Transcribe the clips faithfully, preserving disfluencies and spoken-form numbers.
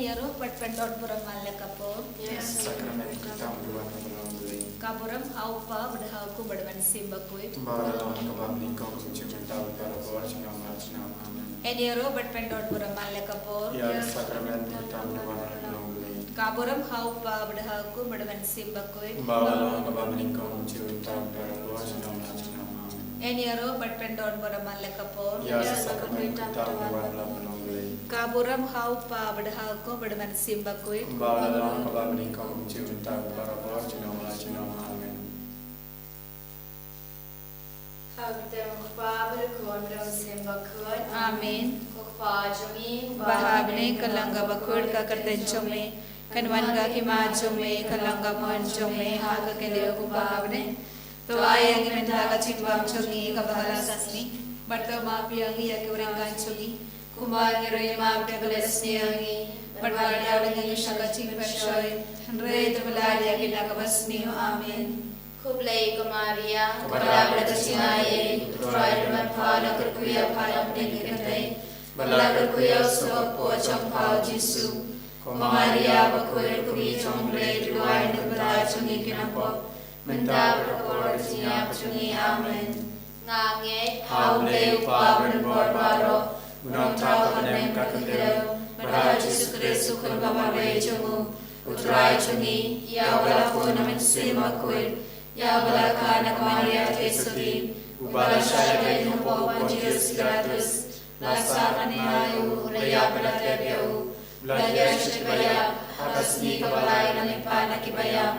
Ïaroh bad pyndon burom man la ka por. Ïa ka sakrament kata mynta ha u Blei. Ka burom ha u Kpa bad ha u Khun bad ha u Mynsiem Bakhuid. Kumba la long ha kaba bynriew, kumjuh mynta bad barabor, junom la junom. Amen. Yn ïaroh bad pyndon burom man la ka por. Ïa ka sakrament kata mynta ha u Blei. Ka burom ha u Kpa bad ha u Khun bad ha u Mynsiem Bakhuid. Kumba la long ha kaba bynriew, kumjuh mynta bad barabor, junom la junom. Amen. Yn ïaroh bad pyndon burom man la ka por. Ïa ka sakrament kata mynta ha u Blei. Ka burom ha u Kpa bad ha u Khun bad ha u Mynsiem Bakhuid. Kumba la long ha kaba bynriew, kumjuh mynta bad barabor, junom la junom. Amen. Ha ka kyrteng u Kpa bad u Khun bad ha u Mynsiem Bakhuid. Amen. Ko Kpa jong ngi uba ha bneng, kan long ka bakhuid ka kyrteng jong me. Kan wan ka hima jong me, kan long ka mon jong me ha ka khyndew kumba ha bneng. To ai ïa ngi mynta ka jingbam jong ngi kaba ha la ka sngi. Bad to map ïa ngi ïa ki ryngkat jong ngi, kumba ngi ruh ngi map ïa ki ba la sniew ïa ngi. Bad wat ïalam ngi sha ka jingpynshoi, hynrei to pyllait ïa ngi na kaba sniew. Amen. Khublei ko Maria, kaba la dap da ka jingaiei, U Trai u don bad pha, la kyrkhu ïa pha na pdeng ki kynthei, bad la kyrkhu ïa u sawdong jong pha u Jisu. Ko Maria bakhuid, ko Mei jong U Blei, to duwai na ka bynta jong ngi ki nongpop, mynta bad ha ka por ka jingïap jong ngi. Amen. Nga ngeit ha U Blei U Kpa uba don bor baroh, U Nongthaw ha bneng bad ha ka khyndew, bad ha U Jisu Khrist U Khun ba marwei jong U, U Trai jong ngi, ïa uba la khun na u Mynsiem Bakhuid, ïa uba la kha na ka Maria Theisotti, uba la shah ïaleit hapoh u Pontius Pilatus, la sah hangne ha ïing, la ïap bad la tep ïa u, la kyiad sha kiba ïap, ha ka sngi kaba lai la mihpat na kiba ïap,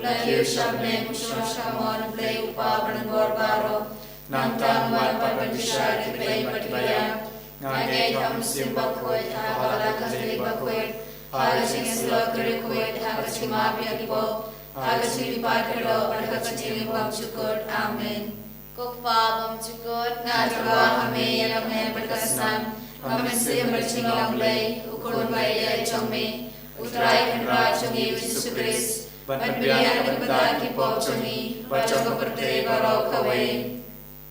la kiew sha bneng, u shong sha ka mon U Blei U Kpa uba don bor baroh. Nangta un wan pat ban bishar ïa kiba im bad kiba ïap. Nga ngeit ha u Mynsiem Bakhuid, ha ka Balang Katholik bakhuid, ha ka jingïasyllok bakhuid, ha ka jingmap ïa ki pop, ha ka jingmihpat ka doh, bad ha ka jingim bymjukut. Amen. Ko Kpa bymjukut, nga tyrwa ha me ïa ka met bad ka snam, ka mynsiem bad jinglong Blei, U Khun ba ïeit jong me, U Trai Kynrad jong ngi U Jisu Khrist, ban pynbiang na ka bynta ki pop jong ngi bad jong ka pyrthei baroh kawei.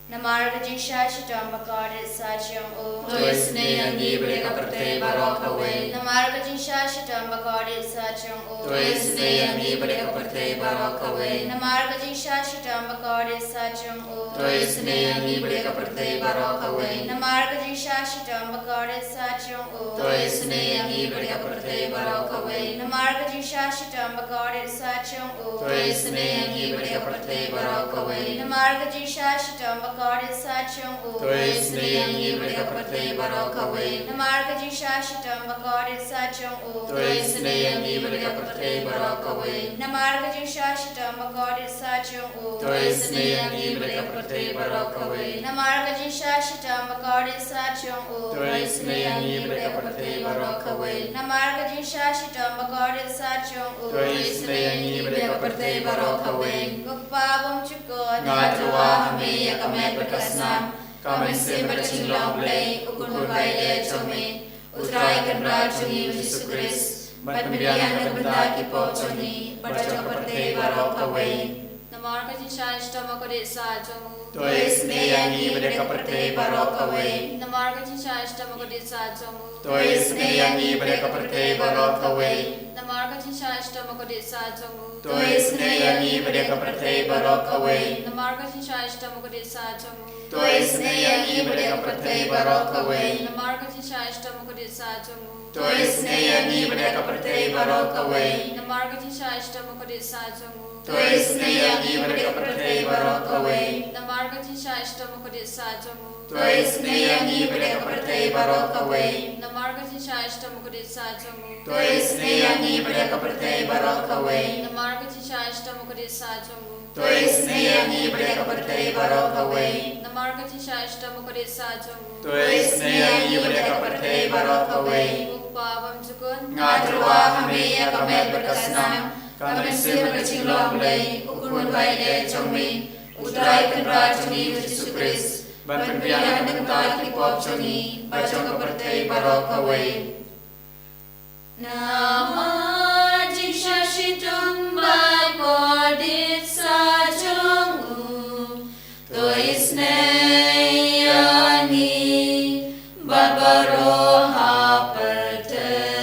Namar ka jingshah shitom bakordit sah jong u, to isynei ïa ngi bad ïa ka pyrthei baroh kawei. Namar ka jingshah shitom bakordit sah jong u, to isynei ïa ngi bad ïa ka pyrthei baroh kawei. Namar ka jingshah shitom bakordit sah jong u, to isynei ïa ngi bad ïa ka pyrthei baroh kawei. Namar ka jingshah shitom bakordit sah jong u, to isynei ïa ngi bad ïa ka pyrthei baroh kawei. Namar ka jingshah shitom bakordit sah jong u, to isynei ïa ngi bad ïa ka pyrthei baroh kawei. Namar ka jingshah shitom bakordit sah jong u, to isynei ïa ngi bad ïa ka pyrthei baroh kawei. Namar ka jingshah shitom bakordit sah jong u, to isynei ïa ngi bad ïa ka pyrthei baroh kawei. Namar ka jingshah shitom bakordit sah jong u, to isynei ïa ngi bad ïa ka pyrthei baroh kawei. Namar ka jingshah shitom bakordit sah jong u, to isynei ïa ngi bad ïa ka pyrthei baroh kawei. Namar ka jingshah shitom bakordit sah jong u, to isynei ïa ngi bad ïa ka pyrthei baroh kawei. Ko Kpa bymjukut, nga tyrwa ha me ïa ka met bad ka snam, ka mynsiem bad ka jinglong Blei, U Khun ba ïeit jong me, U Trai Kynrad jong ngi U Jisu Khrist, ban pynbiang na ka bynta ki pop jong ngi bad jong ka pyrthei baroh kawei. Namar ka jingshah shitom bakordit sah jong u, to isynei ïa ngi bad ïa ka pyrthei baroh kawei. Namar ka jingshah shitom bakordit sah jong u, to isynei ïa ngi bad ïa ka pyrthei baroh kawei. Namar ka jingshah shitom bakordit sah jong u, to isynei ïa ngi bad ïa ka pyrthei baroh kawei. Namar ka jingshah shitom bakordit sah jong u, to isynei ïa ngi bad ïa ka pyrthei baroh kawei. Namar ka jingshah shitom bakordit sah jong u, to isynei ïa ngi bad ïa ka pyrthei baroh kawei. Namar ka jingshah shitom bakordit sah jong u, to isynei ïa ngi bad ïa ka pyrthei baroh kawei. Namar ka jingshah shitom bakordit sah jong u, to isynei ïa ngi bad ïa ka pyrthei baroh kawei. Namar ka jingshah shitom bakordit sah jong u, to isynei ïa ngi bad ïa ka pyrthei baroh kawei. Namar ka jingshah shitom bakordit sah jong u, to isynei ïa ngi bad ïa ka pyrthei baroh kawei. Namar ka jingshah shitom bakordit sah jong u, to isynei ïa ngi bad ïa ka pyrthei baroh kawei. Ko Kpa bymjukut, nga tyrwa ha me ïa ka met bad ka snam, ka mynsiem bad ka jinglong Blei, U Khun ba ïeit jong me, U Trai Kynrad jong ngi U Jisu Khrist, ban pynbiang na ka bynta ki pop jong ngi bad jong ka pyrthei baroh kawei. Namar jingshah shitom bakordit sah jong u, to isynei ïa ngi bad baroh ha pyrthei.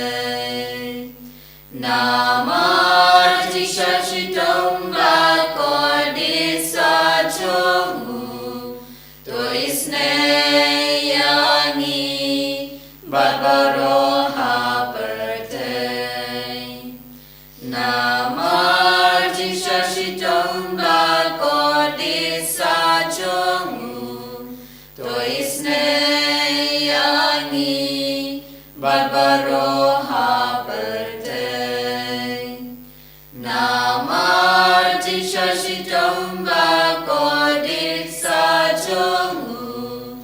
Shitom bakordit sa jong u, to isynei ïa ngi bad baroh ha pyrthei. Namar jingshisha shitom bakordit sa jong u,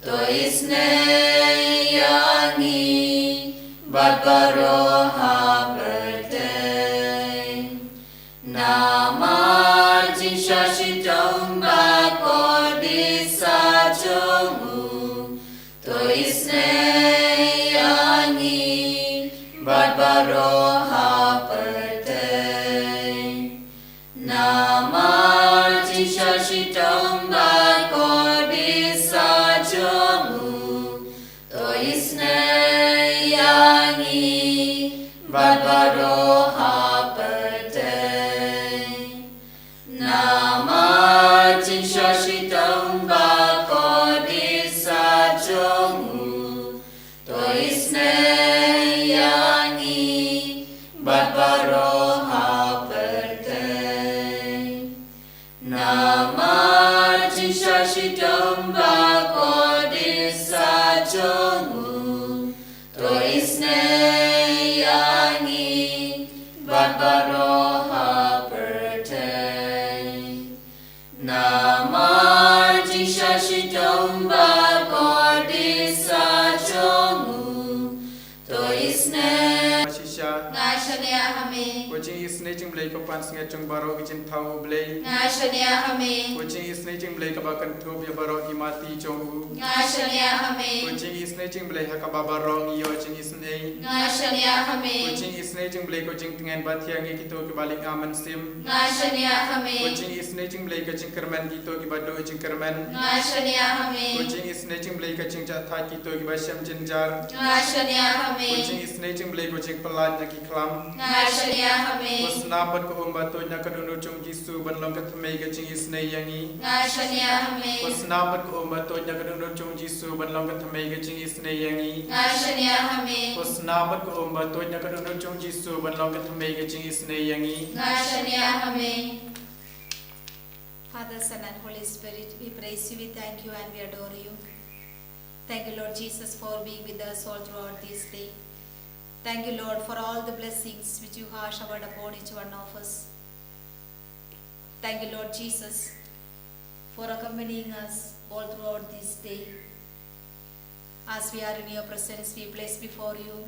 to isynei ïa ngi bad baroh ha pyrthei. Namar jingshisha shitom bakordit sa jong u, to isynei ïa ngi bad baroh ha pyrthei. Namar jingshisha shitom bakordit sa jong u, to isynei ïa ngi bad baroh ha pyrthei. Namar jingshisha shitom bakordit sa jong u, to isynei ïa ngi bad baroh ha pyrthei. Namar jingshisha shitom bakordit sa jong u, to isynei ïa ngi bad baroh ha pyrthei. Namar jingshisha shitom bakordit sa jong u, to isynei. Shisha. Nga shaniah ha me. Ko jingisynei jong u Blei ko pansngiat jong baroh ki jingthaw u Blei. Nga shaniah ha me. Ko jingisynei jong u Blei kaba kynthup ïa baroh ki mati jong u. Nga shaniah ha me. Ko jingisynei jong u Blei ha kaba baroh ngi ïoh jingisynei. Nga shaniah ha me. Ko jingisynei jong u Blei ko jingtngen ba thiang ïa kito kiba lynga mynsiem. Nga shaniah ha me. Ko jingisynei jong u Blei ka jingkyrmen kito kiba duh jingkyrmen. Nga shaniah ha me. Ko jingisynei jong u Blei ka jingjahthait kito kiba shem jynjar. Nga shaniah ha me. Ko jingisynei jong u Blei ko jingpyllait na ki khlam. Nga shaniah ha me. Ko snam bad ko um ba tuid na ka dohnud jong u Jisu ban long ka thymmei ka jingisynei ïa ngi. Nga shaniah ha me. Ko snam bad ko um ba tuid na ka dohnud jong u Jisu ban long ka thymmei ka jingisynei ïa ngi. Nga shaniah ha me. Ko snam bad ko um ba tuid na ka dohnud jong u Jisu ban long ka thymmei ka jingisynei ïa ngi. Nga shaniah ha me. Father, Son, and Holy Spirit, we praise you, we thank you, and we adore you. Thank you, Lord Jesus, for being with us all throughout this day. Thank you, Lord, for all the blessings which you have showered upon each one of us. Thank you, Lord Jesus, for accompanying us all throughout this day. As we are in your presence, we place before you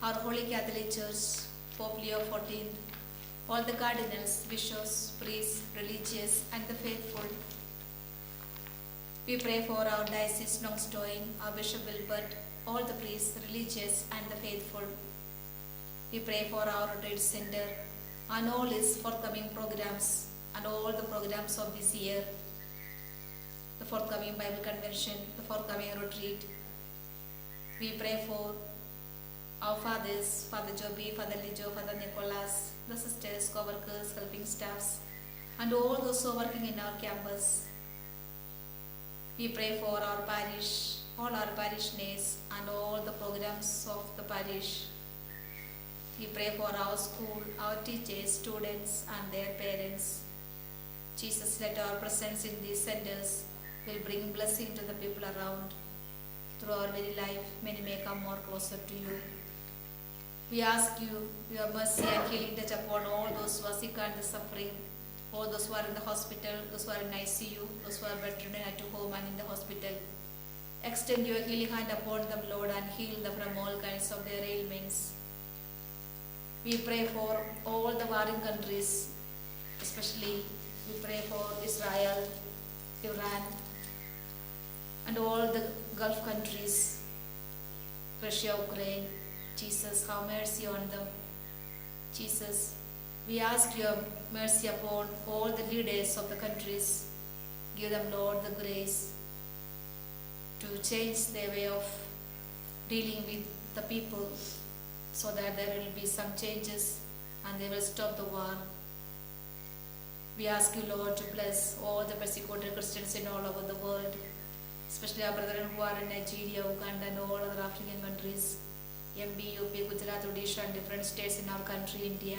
our Holy Catholic Church, Pope Leo fourteenth, all the cardinals, bishops, priests, religious, and the faithful. We pray for our diocese Nongstoiñ, our Bishop Wilbert, all the priests, religious, and the faithful. We pray for our retreat center and all its forthcoming programs and all the programs of this year, the forthcoming Bible convention, the forthcoming retreat. We pray for our fathers, Father Joby, Father Lijo, Father Nicholas, the sisters, co-workers, helping staffs, and all those who are working in our campus. We pray for our parish, all our parishioners, and all the programs of the parish. We pray for our school, our teachers, students, and their parents. Jesus, let our presence in these centers will bring blessing to the people around. Through our very life, many may come more closer to you. We ask you, your mercy and healing touch upon all those who are sick and suffering, all those who are in the hospital, those who are in I C U, those who are bedridden at home and in the hospital. Extend your healing hand upon them, Lord, and heal them from all kinds of their ailments. We pray for all the warring countries, especially we pray for Israel, Iran, and all the Gulf countries, Russia, Ukraine. Jesus, have mercy on them. Jesus, we ask your mercy upon all the leaders of the countries. Give them, Lord, the grace to change their way of dealing with the people so that there will be some changes and they will stop the war. We ask you, Lord, to bless all the persecuted Christians in all over the world, especially our brethren who are in Nigeria, Uganda, and all other African countries, M P, U P, Gujarat, Odisha, and different states in our country, India.